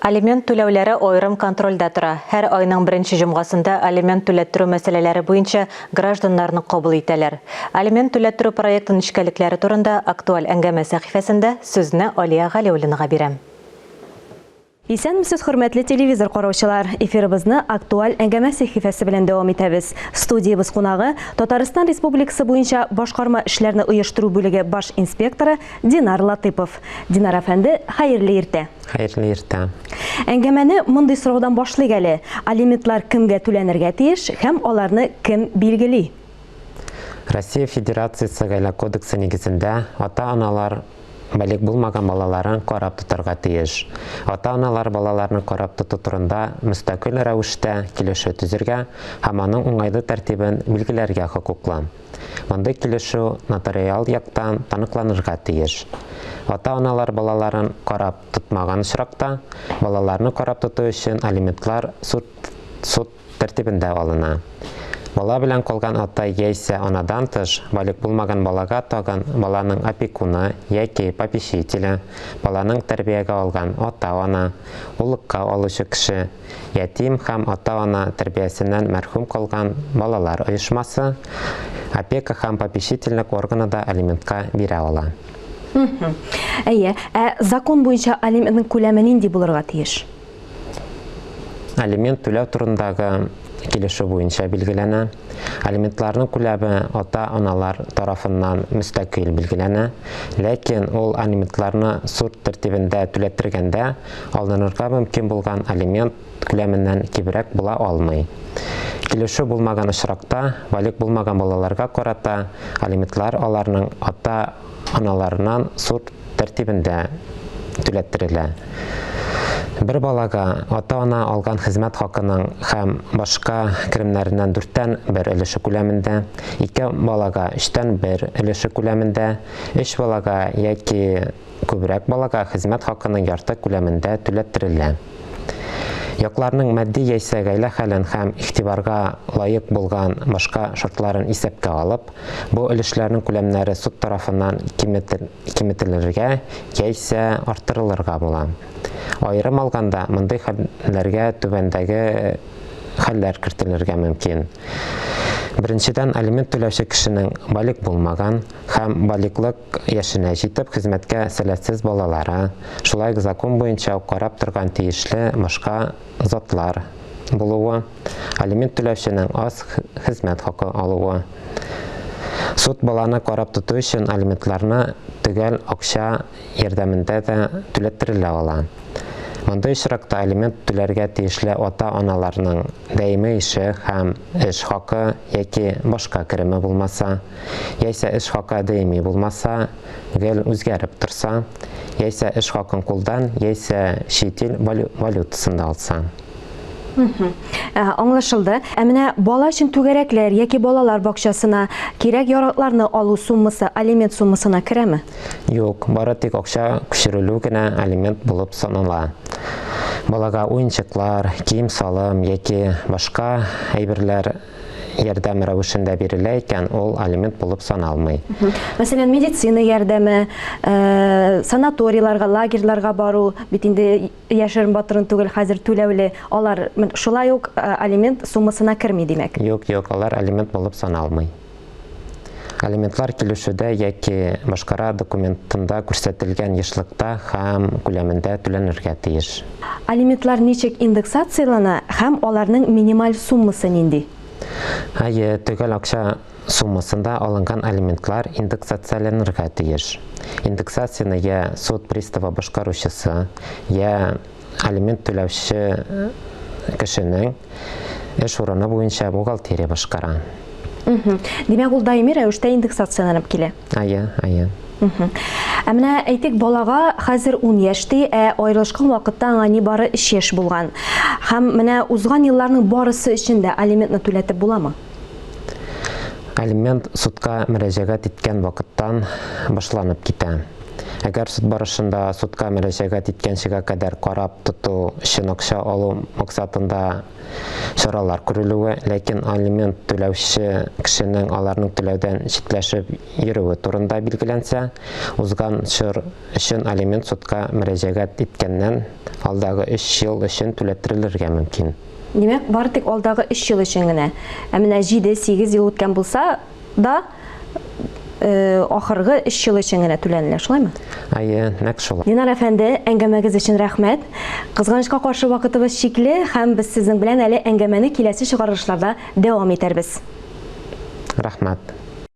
Алимент түләүләре аерым контрольдә тора. Һәр айның беренче җомгасында алимент түләттерү мәсьәләләре буенча гражданнарны кабул итәләр. Алимент түләттерү проекты нечкәлекләре турында актуаль әңгәмә сәхифәсендә сүзне Алия Галиуллинага бирәм. Исәнмесез, хөрмәтле телевизор караучылар! Эфирыбызны Актуаль әңгәмә сәхифәсе белән дәвам итәбез. Студиябез кунагы, Татарстан Республикасы буенча башкарма эшләрне оештыру бүлеге баш инспекторы Динар Латыпов. Динар әфәнде, хәерле иртә! Хәерле иртә. Әңгәмәне мондый сораудан башлыйк әле. Алиментлар кемгә түләнергә тиеш һәм аларны кем билгели? Россия Федерациясе Гаилә кодексы нигезендә ата-аналар балигъ булмаган балаларын карап тотарга тиеш. Ата-аналар балаларны карап тоту турында мөстәкыйль рәвештә килешү төзергә һәм аның уңайлы тәртибен билгеләргә хокуклы. Мондый килешү нотариаль яктан таныкланырга тиеш. Ата-аналар балаларын карап тотмаган очракта, балаларны карап тоту өчен алиментлар суд, суд тәртибендә алына. Бала белән калган ата яисә анадан тыш, балигъ булмаган балага тагын баланың опекуны яки попечителе, баланың тәрбиягә алган ата-ана, уллыкка алучы кеше, Ятим һәм ата-ана тәрбиясеннән мәрхүм калган балалар оешмасы, опека һәм попечительлек органы да алиментка бирә ала. Әйе, ә закон буенча алиментның күләме нинди булырга тиеш? Алимент түләү турындагы килешү буенча билгеләнә. Алиментларның күләме ата-аналар тарафыннан мөстәкыйль билгеләнә, ләкин ул алиментларны суд тәртибендә түләттергәндә алынырга мөмкин булган алимент күләменнән кимрәк була алмый. Килешү булмаган очракта, балигъ булмаган балаларга карата алиментлар аларның ата-аналарыннан суд тәртибендә түләттерелә. Бер балага ата-ана алган хезмәт хакының һәм башка керемнәреннән дүрттән бер өлеше күләмендә, ике балага өчтән бер өлеше күләмендә, өч балага яки күбрәк балага хезмәт хакының ярты күләмендә түләттерелә. Якларның матди яисә гаилә хәлен һәм игътибарга лаек булган башка шартларын исәпкә алып, бу өлешләрнең күләмнәре суд тарафыннан киметелергә яисә арттырылырга була. Аерым алганда, мондый хәлләргә түбәндәге хәлләр кертелергә мөмкин. Беренчедән, алимент түләүче кешенең балигъ булмаган һәм балигълык яшенә җитеп хезмәткә сәләтсез балалары, шулай ук закон буенча ук карап торган тиешле башка затлар булуы, алимент түләүченең аз хезмәт хакы алуы. Суд баланы карап тоту өчен алиментларны төгәл акча ярдәмендә дә түләттерелә ала. Мондый очракта алимент түләргә тиешле ата-аналарның даими эше һәм эш хакы яки башка кереме булмаса, яисә эш хакы даими булмаса, гел үзгәреп торса, яисә эш хакын кулдан, яисә чит ил валютасында алса. Ә, аңлашылды. Ә менә бала өчен түгәрәкләр яки балалар бакчасына кирәк-яракларны алу суммасы алимент суммасына керәме? Юк, бары тик акча күчерелү генә алимент булып санала. Балага уенчыклар, кием-салым яки башка әйберләр ярдәм рәвешендә бирелә икән, ул алимент булып саналмый. Мәсәлән, медицина ярдәме, э, санаторийларга, лагерьларга бару, бит инде яшерен батырын түгел, хәзер түләүле, алар шулай ук э, алимент суммасына керми, димәк. Юк, юк, алар алимент булып саналмый. Алиментлар килешүдә яки башкара документында күрсәтелгән ешлыкта һәм күләмендә түләнергә тиеш. Алиментлар ничек индексацияләнә һәм аларның минималь суммасы нинди? Әйе, төгәл акча суммасында алынган алиментлар индексацияләнергә тиеш. Индексацияне я суд приставы башкаручысы, я алимент түләүче кешенең эш урыны буенча бухгалтерия башкара. Димәк, ул даими рәвештә индексацияләнеп килә. Әйе, әйе. Ә менә әйтик, балага хәзер 10 яшь ди, ә аерылышкан вакытта аңа нибары 3 яшь булган. Һәм менә узган елларның барысы өчен дә алиментны түләтеп буламы? Алимент судка мөрәҗәгать иткән вакыттан башланып китә. Әгәр суд барышында судка мөрәҗәгать иткәнчегә кадәр карап тоту өчен акча алу максатында чаралар күрелүе, ләкин алимент түләүче кешенең аларның түләүдән читләшеп йөрүе турында билгеләнсә, узган чор өчен алимент судка мөрәҗәгать иткәннән алдагы өч ел өчен түләттерелергә мөмкин. Димәк, бары тик алдагы өч ел өчен генә. Ә менә җиде, сигез ел үткән булса да, ахыргы өч ел өчен генә түләнелә, шулаймы? Әйе, нәкъ шулай. Динар әфәнде, әңгәмәгез өчен рәхмәт. Кызганычка каршы вакытыбыз чикле һәм без сезнең белән әле әңгәмәне киләсе чыгарылышларда дәвам итәрбез. Рәхмәт.